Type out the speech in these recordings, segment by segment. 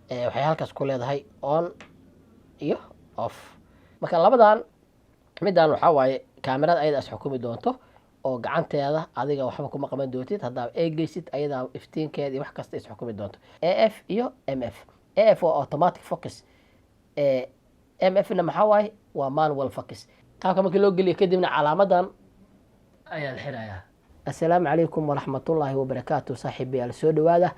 Waxay halkaas ku leedahay on iyo off. Marka labadan middan waxaa waaye kaamirada ayada is xukumi doonto oo gacanteeda adiga waxba kuma qaban doontid. Haddaa eegeysid, ayadaa iftiinkeeda iyo wax kasta is xukumi doonto. AF iyo MF. AF waa automatic focus, MF na maxaa waaye? Waa manual focus. Qaabka markii loo geliyo kadibna calaamadan ayaa la xirayaa. Assalaamu calaykum waraxmatullaahi wabarakaatu. Saaxiibayaal, soo dhawaada.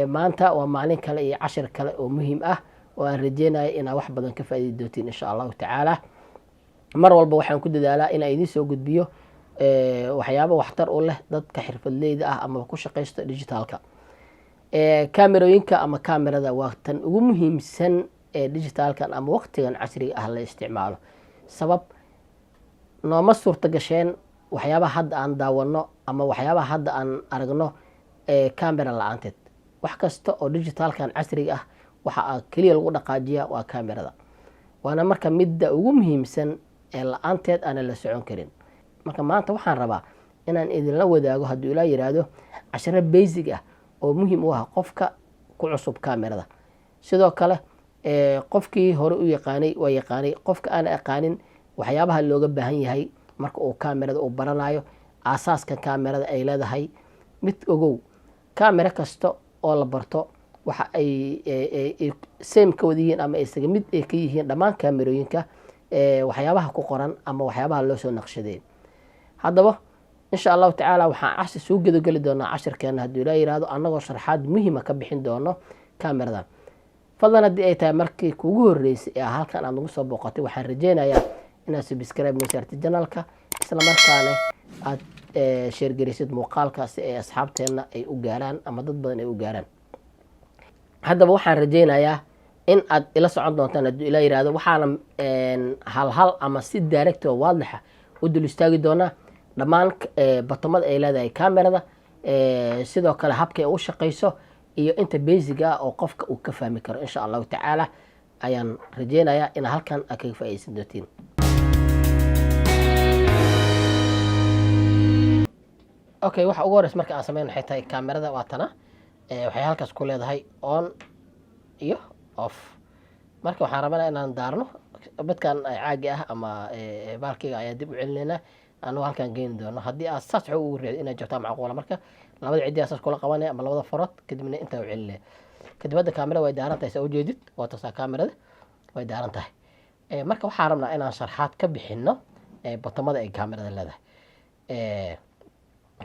Maanta waa maalin kale iyo cashir kale oo muhiim ah oo aan rajeynayo inaad wax badan ka faa'iidi doontiin, insha Allahu tacaala. Mar walba waxaan ku dadaalaa inaan idiin soo gudbiyo waxyaabo waxtar u leh dadka xirfadleyda ah ama ku shaqaysta digitalka. Kamerooyinka ama kamerada waa tan ugu muhiimsan ee digitalkan ama waqtigan casriga ah la isticmaalo. Sabab nooma suurta gasheen waxyaabaha hadda aan daawano ama waxyaabaha hadda aan aragno camera la-aanteed. Wax kasta oo digitalkan casriga ah waxa aa keliya lagu dhaqaajiya waa kamerada, waana marka midda ugu muhiimsan ee la-aanteed aanan la socon karin. Marka maanta waxaan rabaa inaan idinla wadaago, hadduu ilaa yiraahdo, casharo basic ah oo muhiim u ah qofka ku cusub kamerada. Sidoo kale qofkii hore u yaqaanay waa yaqaanay, qofka aan aqaanin waxyaabaha looga baahan yahay marka uu kamerada uu baranayo, aasaaska kamerada ay leedahay. Mid ogow, kamera kasta oo la barto waxa ay same ka wada yihiin ama isaga mid ay ka yihiin dhammaan kamerooyinka waxyaabaha ku qoran ama waxyaabaha loo soo naqshadeey. Haddaba, insha Allahu tacaala, waxaan cashir soo gedogeli doonaa cashirkeena, hadduu ilaa yihahdo, annagoo sharxaad muhiima ka bixin doono kameradan. Fadlan, haddii ay tahay markii kugu horreysay ee halkan aad nagu soo booqatay, waxaan rajeynayaa inaad subscribe noo saartid channelka, isla markaana aad share gelisid muuqaalka si ay asxaabteenna ay u gaaraan ama dad badan ay u gaaraan. Haddaba waxaan rajeynayaa in aad ila socon doontaan, hadduu ilaa yihahdo. Waxaana hal hal ama si direct oo waadixa u dul istaagi doonaa dhammaan buttonada ay leedahay camerada, sidoo kale habka ay u shaqeyso iyo inta basic ah oo qofka uu ka fahmi karo. Insha Allahu tacaala ayaan rajeynayaa in halkan aad kaga faaideysan doontiin. Okay, waxa ugu horeysa marka aan sameyn waxay tahay kamerada waa tana. Waxay halkaas ku leedahay on iyo off. Marka waxaan rabana inaan daarno midkan caagi ah ama baalkiga ayaa dib u celinaynaa, anagoo halkaan geeni doono. Haddii aad saas xoog ugu riixdo inaad jabtaa macquula. Marka labada ciddi saas kula qabanaya ama labada farood, kadibna intaa u celinaya. Kadib hadda kaamirada way daaran tahay, saa ujeedid. Waa taasaa, kaamirada way daaran tahay. Marka waxaan rabnaa inaan sharxaad ka bixino buttonada ay kaamirada leedahay.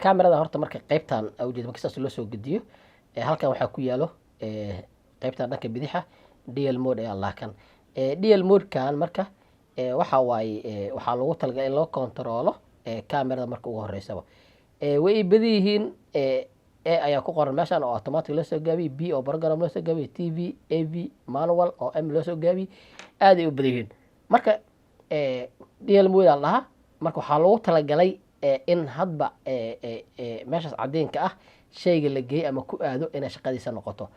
Kaamirada horta marka qeybtan aa ujeed, marka saas loo soo gediyo, halkan waxaa ku yaalo qeybtan dhanka bidixa DL mode ayaa laakan. DL modekan marka waxa waaye waxaa loogu talagalay in loo kontaroolo kamerada. Marka ugu horeysaba way badan yihiin. A ayaa ku qoran meeshan oo automatic loo soo gaabiyey, B oo program loo soo gaabiyey, TV, AV, manual oo M loo soo gaabiyey. Aad ay u badan yihiin. Marka DL mode aa la dhahaa. Marka waxaa loogu talagalay in hadba meeshaas cadeenka ah shayga la geeyey ama ku aado inay shaqadiisa noqoto.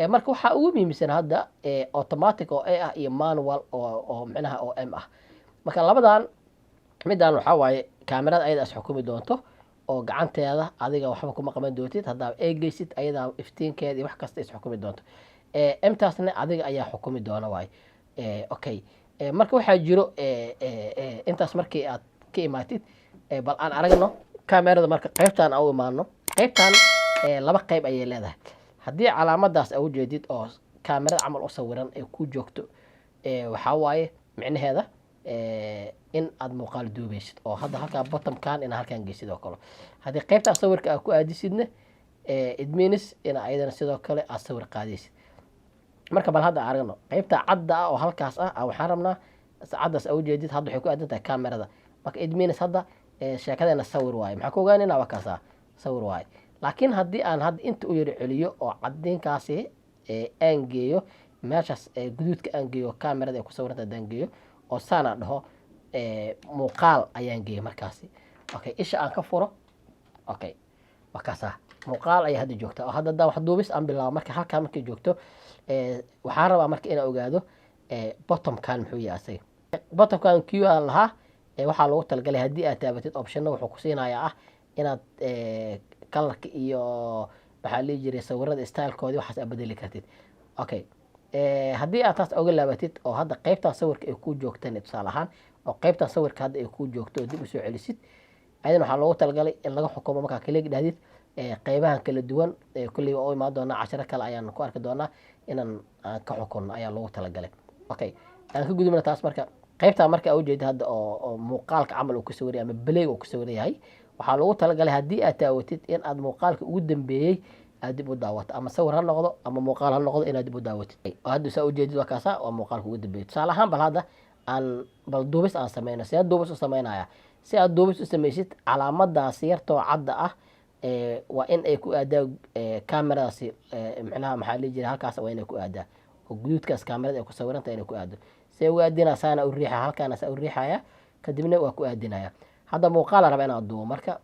Marka waxaa ugu muhiimsan hadda automatic oo A ah iyo manual oo micnaha oo M ah. Marka labadan middan waxaa waaye kaamirada ayada is xukumi doonto oo gacanteeda adiga waxba kuma qaban doontid. Haddaa eegeysid, ayadaa iftiinkeeda iyo wax kasta is xukumi doonto. Mtaasna adiga ayaa xukumi doona waaye. Okay, marka waxaa jiro intaas. Markii aad ka imaatid, bal aan aragno kamerada. Marka qaybtan aan u imaano, qaybtan laba qayb ayay leedahay. Haddii calaamadaas aa ujeedid oo kaamirada camal u sawiran ay ku joogto, waxaa waaye micnaheeda in aad muuqaal duubeysid oo hadda halkaa buttonkan ina halkaan geysid oo kale. Haddii qaybtaa sawirka aad ku aadisidna, it means ina ayadana sidoo kale aad sawir qaadaysid. Marka bal hadda aragno qaybta cadda ah oo halkaas ah. Waxaan rabnaa caddaas aa ujeedid hadda waxay ku aadan tahay kamerada. Marka it means hadda sheekadeena sawir waaye. Maxaa ku ogaanayna? Waa kaasa, sawir waaye. Laakiin haddii aan hadda inta u yaro celiyo oo cadiinkaasi aan geeyo meeshaas guduudka aan geeyo, kamerada ay ku sawiranta haddaan geeyo oo saanaan dhaho, muuqaal ayaan geeyay markaasi. Okay, isha aan ka furo. Okay, waa kaasa, muuqaal ayaa hadda joogta oo hadda haddaan wax duubis aan bilaabo. Marka halkaa markay joogto, waxaan rabaa marka inaan ogaado buttonkan muxuu yahay asaga. Buttonkan Q aan lahaa waxaa loogu talagalay haddii aad taabatid optionna wuxuu ku siinayaa ah inaad colorka iyo maxaa lihi jiray sawirada stylekoodii waxaas aad bedeli kartid. Okay. Haddii aad taas oga laabatid oo hadda qeybtan sawirka ay ku joogtan, tusaale ahaan, oo qeybtan sawirka hadda ay ku joogto oo dib usoo celisid, ayadan waxaa loogu talagalay in laga xukumo markaa click dhahdid qeybahan kala duwan. Kulley waa u imaan doonaa, casharo kale ayaan ku arki doonaa inaan aan ka xukunno ayaa loogu talagalay. Okay, aan ka gudubna taas. Marka qeybtaa marka ujeeda hadda oo muuqaalka camal uu ku sawiray ama play uu ku sawiran yahay, waxaa loogu talagalay haddii aad taawatid in aad muuqaalka ugu dambeeyey aad dib u daawato, ama sawir ha noqdo ama muuqaal ha noqdo, inaad dib u daawatid. Oo hadda saa ujeedid, waa kaasa, waa muuqaalka ugu dambeeyey. Tusaale ahaan, bal hadda aan bal duubis aan sameyno. See duubis u sameynaya? Si aad duubis u sameysid, calaamadaasi yartoo cadda ah waa in ay ku aadaa kameradaasi, micnaha maxaa dhihi jiray, halkaas waa inay ku aadaa oo guduudkaas kaamerada ay ku sawiranta inay ku aado. See ugu aadinaa? Saana u riixa, halkaana saa u riixaya, kadibna waa ku aadinaya. Hadda muuqaala raba inaan duubo. Marka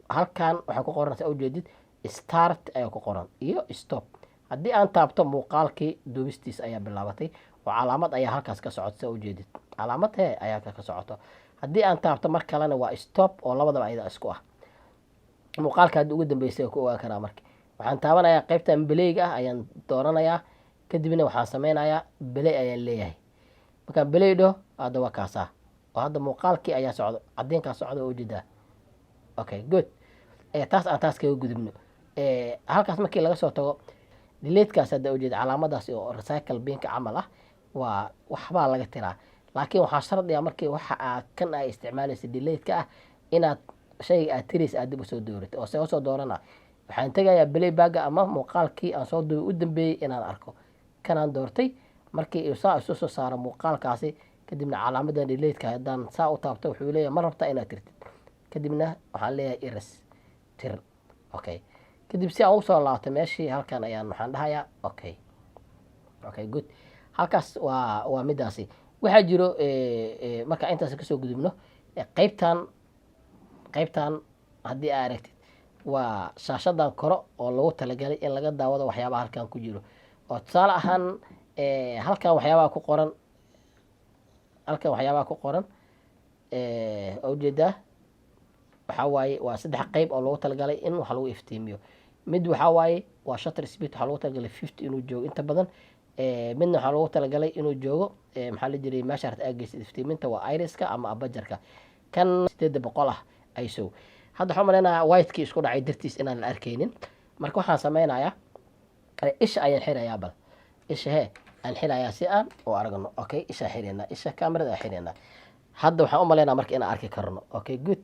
halkan waxaa ku qoran, saa ujeedid, start ayaa ku qoran iyo stop. Haddii aan taabto, muuqaalkii duubistiis ayaa bilaabatay oo calaamad ayaa halkaas ka socota. Saa ujeedid, calaamad he ayaa halkaas ka socoto. Haddii aan taabto mar kalena waa stop, oo labadaba ayada isku ah. Muuqaalka hadda ugu dambeysay waa ku ogaan karaa. Marka waxaan taabanayaa qeybtan playga ah ayaan dooranayaa, kadibna waxaan sameynayaa play ayaan leeyahay. Markaan play dhaho, hadda waa kaasaa oo hadda muuqaalkii ayaa socdo, cadiinkaa socda, waa ujeedaa. Okay, good. Taas aan taas kaga gudubno. Halkaas markii laga soo tago, deletekaas hadda ujeeda, calaamadaas oo recycle binka camal ah, waa waxbaa laga tiraa, laakiin waxaa shardi ah markii waxa aad kan ay isticmaalaysa deleteka ah inaad shayga aad tiraysa aad dib usoo dooratay. Oo see usoo doorana? Waxaan tegayaa playbackga ama muuqaalkii aan soo duubay u dambeeyey inaan arko, kanaan doortay. Markii uu saa isu soo saaro muuqaalkaasi, kadibna calaamadan deleteka haddaan saa u taabto, wuxuu leeyahay, "Ma rabtaa inaad tirtid?" Kadibna waxaan leeyahay erase, tir. Okay, kadib si aan usoo laabto meeshii, halkan ayaan waxaan dhahayaa okay. Okay, good. Halkaas waa midaasi. Waxaa jiro, marka intaas kasoo gudubno, qeybtan haddii aa aragtid, waa shaashadan koro oo lagu talagalay in laga daawado waxyaabaha halkan ku jiro. Oo tusaale ahaan, halkan waxyaabaha ku qoran, halkan waxyaabaha ku qoran waa ujeedaa. Waxaa waaye waa saddex qeyb oo loogu talagalay in wax lagu iftiimiyo. Mid waxaa waaye waa shutter speed, waxaa loogu talagalay 50 inuu joogo inta badan. Midna waxaa loogu talagalay inuu joogo, maxaa la jiray, meesha rabta aad geysid iftiiminta, waa iriska ama apertureka, kan 800 ah ISO. Hadda waxaan malaynayaa whitekii isku dhacay dartiis inaan la arkaynin. Marka waxaan sameynayaa, isha ayaan xirayaa. Bal isha he aan xirayaa si aan u aragno. Okay, ishaan xiraynaa, isha kamerada aan xiraynaa. Hadda waxaan u malaynaa marka inaan arki karno. Okay, good.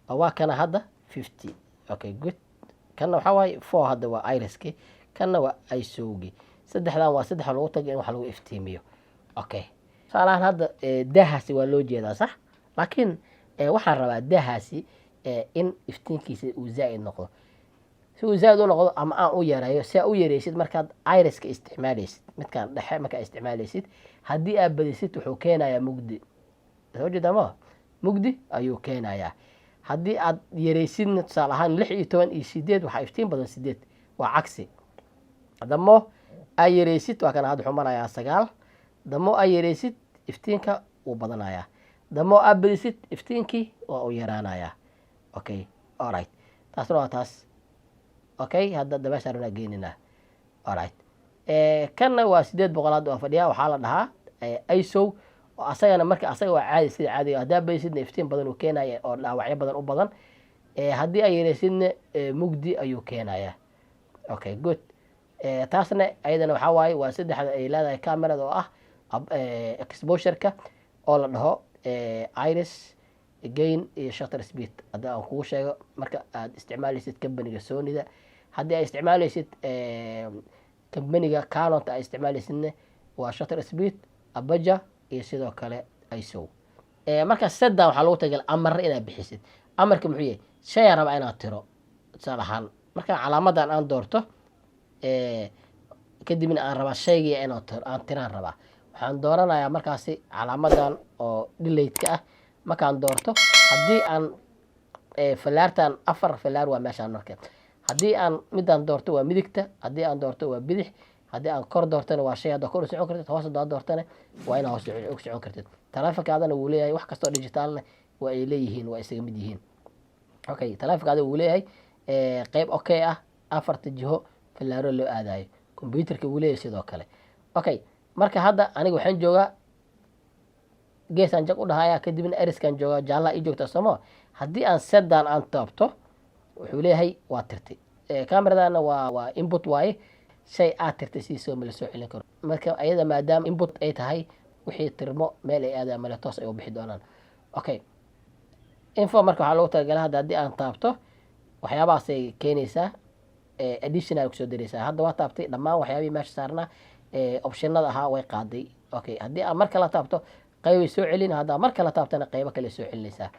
Waa kana hadda 50. Okay, good. Kanna waxaa waaye 4, hadda waa iriski, kanna waa ISOgi. Saddexdan waa saddex loogu tagay in wax lagu iftiimiyo. Okay, tusaalahaan hadda daahaasi waa loo jeedaa, sax, laakiin waxaan rabaa daahaasi in iftiinkiisa uu zaa'id noqdo. Si uu zaa'id u noqdo ama aan u yareeyo, si aa u yareysid, markaad iriska isticmaaleysid, midkaan dhexe markaa isticmaaleysid, haddii aad badisid wuxuu keenayaa mugdi. Soo jeedaa ma? Mugdi ayuu keenayaa. Haddii aad yareysidna, tusaale ahaan 16 iyo 8, waxaa iftiin badan 8, waa cagsi. Damo aad yareysid, waa kana hadda wuxuu marayaa 9. Damo aad yareysid, iftiinka wuu badanayaa. Damo aad badisid, iftiinkii waa uu yaraanayaa. Okay, alright, taasna waa taas. Okay, hadda dabeeshaan rabnaa geeninaa. Alright, kanna waa 800 hadda waa fadhiyaa. Waxaa la dhahaa ISO oo asagana. Marka asaga waa caadi, sida caadiga. Haddaa badisidna iftiin badan uu keenaya oo dhaawacyo badan u badan. Haddii ay yareysidna mugdi ayuu keenayaa. Okay, good. Taasna ayadana waxaa waaye waa saddexda ay leedahay camerada, oo ah exposureka oo la dhaho iris, gain iyo shutter speed. Hadda aan kugu sheego, marka aad isticmaaleysid companyga Sonyda, haddii aad isticmaaleysid companyga Canonta aad isticmaaleysidna, waa shutter speed, aperture iyo sidoo kale ISO. Marka sedan waxaa lagu tagala amar inaad bixisid. Amarka muxuu yahay? Shayaan rabaa inaad tiro. Tusaale ahaan, marka calaamadan aan doorto, kadibna aan rabaa shaygii inaan aan tiraan rabaa, waxaan dooranayaa markaasi calaamadan oo deleteka ah. Markaan doorto, haddii aan fallaartan, afar fallaar waa meeshaan. Marka haddii aan midaan doorto waa midigta, haddii aan doorto waa bidix, haddii aan kor doortana waa shay haddaa kor u socon kartid, hoos haddaad doortana waa inaad hoos u socon kartid. Taleefonkaadana wuu leeyahay, wax kastoo digitalna waa ay leeyihiin, waa isaga mid yihiin. Okay, taleefonkaada wuu leeyahay qeyb okay ah, afarta jiho fallaaro loo aadayo. Computerka wuu leeyahay sidoo kale. Okay, marka hadda aniga waxaan joogaa geesaan jag u dhahaya, kadibna eriskaan joogaa, jaallaha ii joogta somo. Haddii aan sedan aan taabto, wuxuu leeyahay waa tirtay. Cameradana waa input waaye. Shay aad tirtay sidiisoo ma la soo celin karo. Marka ayada maadaama input ay tahay, wixii tirmo meel ay aadaan male, toos ay u bixi doonaan. Okay, info marka waxaa loogu talagalay hadda haddii aan taabto waxyaabahaasay keenaysaa, additional kusoo dareysaa. Hadda waa taabtay, dhammaan waxyaabihii meesha saarnaa optionada ahaa way qaaday. Okay, haddii aan mar kala taabto qaybay soo celin, haddaa mar kala taabtana qaybo kale soo celinaysaa.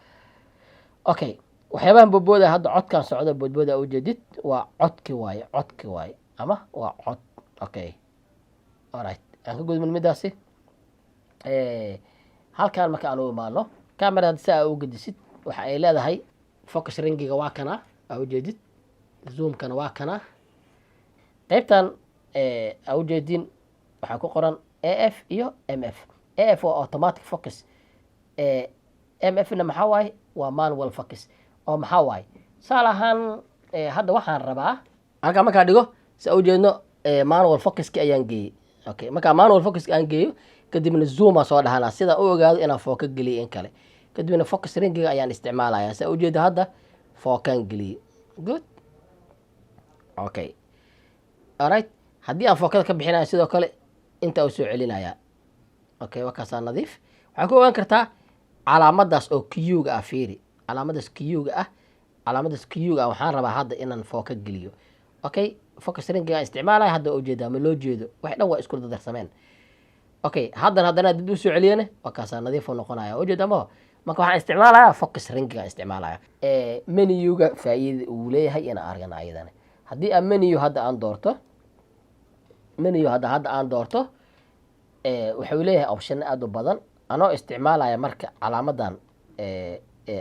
Okay, waxyaabahan boodbooda hadda, codkan socda boodbooda ujeedid, waa codki waaye, codki waaye ama waa cod. Okay, alright, aan ka gudbin midaasi. Halkan marka aan u imaano camera, hadda si aa u gedisid, waxa ay leedahay focus ringiga waa kana aa ujeedid, zoomkana waa kana. Qaybtan aa ujeedin waxaa ku qoran AF iyo MF. AF waa automatic focus, MF na maxaa waaye? Waa manual focus. Oo maxaa waaye? Tusaale ahaan, hadda waxaan rabaa halkaa markaa dhigo, si aa ujeedno, manual focuski ayaan geeyey. Okay, markaa manual focuski aan geeyo, kadibna zooma soo dhahanaa sidaan u ogaado inaan focus geliyay in kale. Kadibna focus ringiga ayaan isticmaalaya. Si aa ujeedo, hadda focuskaan geliyey. Good. Okay, alright, haddii aan focuska ka bixinayo, sidoo kale intaa u soo celinaya. Okay, waa kaasaa nadiif. Waxaa ku ogaan kartaa calaamadaas oo Q-ga ah. Fiiri calaamadaas Q-ga ah, calaamadaas Q-ga ah. Waxaan rabaa hadda inaan focus geliyo. Okay, focus ringiga aan isticmaalaya hadda waa ujeedaa, ma loo jeedo? Wax dhan waa isku dardarsameen. Okay, haddana dib u soo celiyane, waa kaasaa nadiif u noqonaya. Ujeedaa maho? Marka waxaan isticmaalayaa focus ringiga isticmaalaya. Menuga faa'iida uu leeyahay inaan argana ayadana. Haddii aan menu hadda aan doorto, menu hadda aan doorto, wuxuu leeyahay option aada u badan. Anoo isticmaalaya marka calaamadan,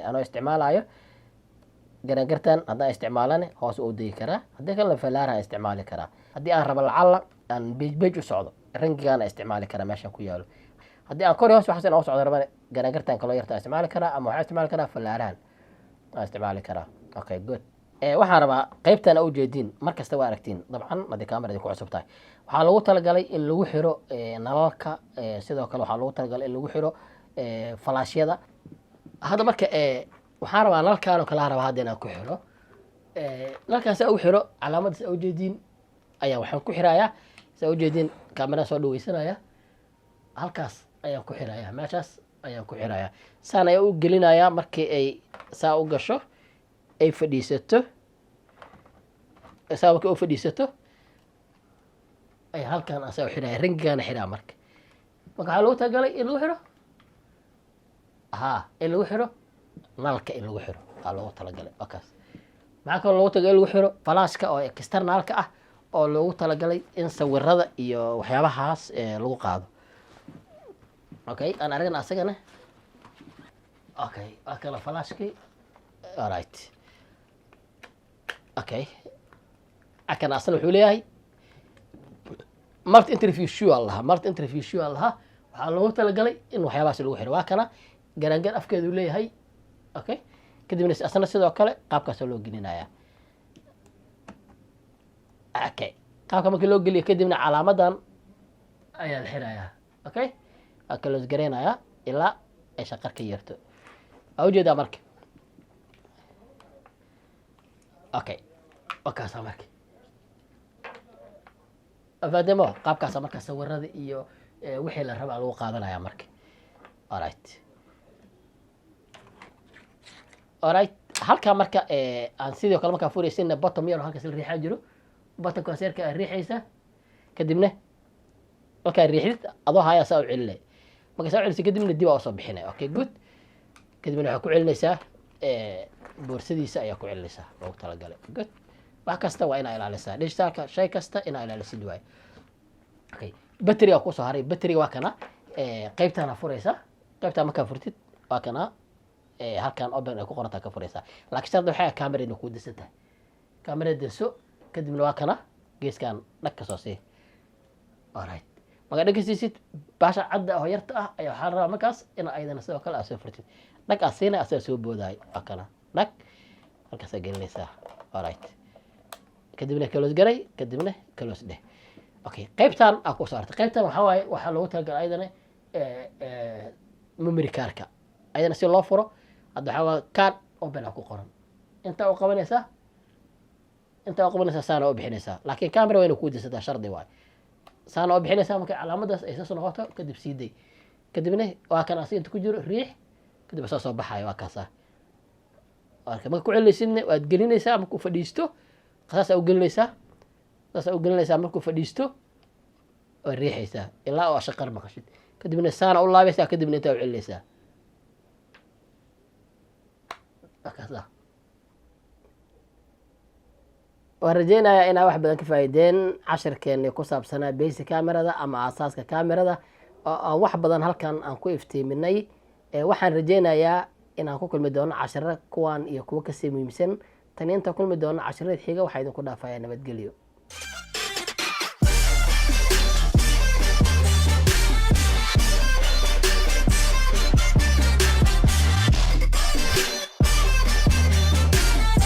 anoo isticmaalayo garangartan, haddaan isticmaalane hoos u degi karaa, haddii kalena falaaraha isticmaali karaa. Haddii aan rabo lacalla aan page page u socdo, ringigaana isticmaali karaa meeshan ku yaalo. Haddii aan kor hoos waxaas inaan u socdo rabane, garangartan kaloo yarta isticmaali karaa, ama waxaan isticmaali karaa falaarahan aan isticmaali karaa. Okay, good. Waxaan rabaa qeybtan a ujeediin, mar kasta waa aragtiin dabcan haddii camera idinku cusub tahay. Waxaa loogu talagalay in lagu xiro nalalka. Sidoo kale waxaa loogu talagalay in lagu xiro falaashyada. Hadda marka waxaan rabaa nalkan oo kale rabaa hadda inaan ku xiro. Nalkaan saa ugu xiro, calaamadaas a ujeediin ayaa waxaan ku xirayaa. Saa ujeediin, kamerada soo dhaweysanaya, halkaas ayaan ku xirayaa, meeshaas ayaan ku xirayaa, saan ayaa u gelinayaa. Markii ay saa u gasho, ay fadhiisato, saa markay u fadhiisato ayaa halkan asaa u xiraya, ringigaana xiraa. Marka waxaa loogu talagalay in lagu xiro, ha, in lagu xiro nalka, in lagu xiro aa loogu talagalay. Waa kaas. Maxaa kaloo loogu talagalay in lagu xiro? Flashka oo externalka ah, oo loogu talagalay in sawirada iyo waxyaabahaas lagu qaado. Okay, aan aragna asagana. Okay, waa kala flashkii. Alright, okay, akan asna wuxuu leeyahay multi interview shoe aa lahaa, multi interview shoe aa lahaa. Waxaa loogu talagalay in waxyaabahaas lagu xiro. Waa kana garangar afkeedu leeyahay. Okay, kadibna asna sidoo kale qaabkaasa loo gelinaya. Okay, qaabka markii loo geliyo, kadibna calaamadan ayaa la xirayaa. Okay, waa close gareynayaa ilaa ay shaqar ka yeerto. Waa ujeedaa marka. Okay, waa kaasaa marka faademo. Qaabkaasa marka sawirada iyo wixii la raba lagu qaadanaya marka. Alright, halkaa marka aan sidoo kale markaa furaysinna, button yar oo halkaas la riixaa jiro. Buttonkaas yarka aad riixaysa, kadibna markaa riixdid adoo hayaa saa u celinay. Marka saa u celisa, kadibna dib aa usoo bixinay. Okay, good. Kadibna waxaa ku celinaysaa boorsadiisa ayaa ku celinaysaa loogu talagalay. Good. Wax kasta waa inaa ilaalisaa digitalka, shay kasta inaa ilaalisid waaye. Okay, batteriga kusoo haray. Batteriga waa kana, qaybtaana furaysa. Qaybtaa markaa furtid, waa kana, halkan open ay ku qorantaa ka furaysaa. Laakiin shardi waxay camera inay kuu disan tahay. Camera danso, kadibna waa kana, geeskan dhag ka soo sii. Alright, markaa dhag ka siisid, baasha cadda oo yarta ah ayaa waxaa la rabaa markaas in ayadana sidoo kale aad soo furtid. Dhag aad siinay, asaga soo boodaay. Waa kana, dhag halkaasaa gelinaysaa. Alright, kadibna close garay, kadibna close dheh. Okay, qaybtan aa ku saartay. Qaybtan waxaa waaye, waxaa loogu talagalay ayadana memory cardka. Ayadana si loo furo, hadda waxaa waaye card open aa ku qoran. Intaa u qabanaysaa, intaa u qabanaysaa, saana u bixinaysaa, laakiin camera waa inay kuu dirsataa, shardi waaye. Saana u bixinaysaa. Markay calaamadaas ay saas noqoto, kadib sii day. Kadibna waa kan asi inta ku jiro, riix, kadib saa soo baxayo, waa kaasa. Marka ku celinaysidna, waad gelinaysaa. Markuu fadhiisto, saasaa u gelinaysaa, saasaa u gelinaysaa. Markuu fadhiisto, waad riixaysaa ilaa oo shaqar maqashid. Kadibna saana u laabaysaa, kadibna intaa u celinaysaa, waa kaasa. Waan rajeynayaa inaa wax badan ka faa'iideen cashirkeeni ku saabsanaa basic camerada ama aasaaska camerada, oo aan wax badan halkan aan ku iftiiminay. Waxaan rajeynayaa inaan ku kulmi doono cashiro kuwan iyo kuwo kasii muhiimsan. Tan inta kulmi doono cashirada xiga, waxaa idinku dhaafayaa nabadgelyo.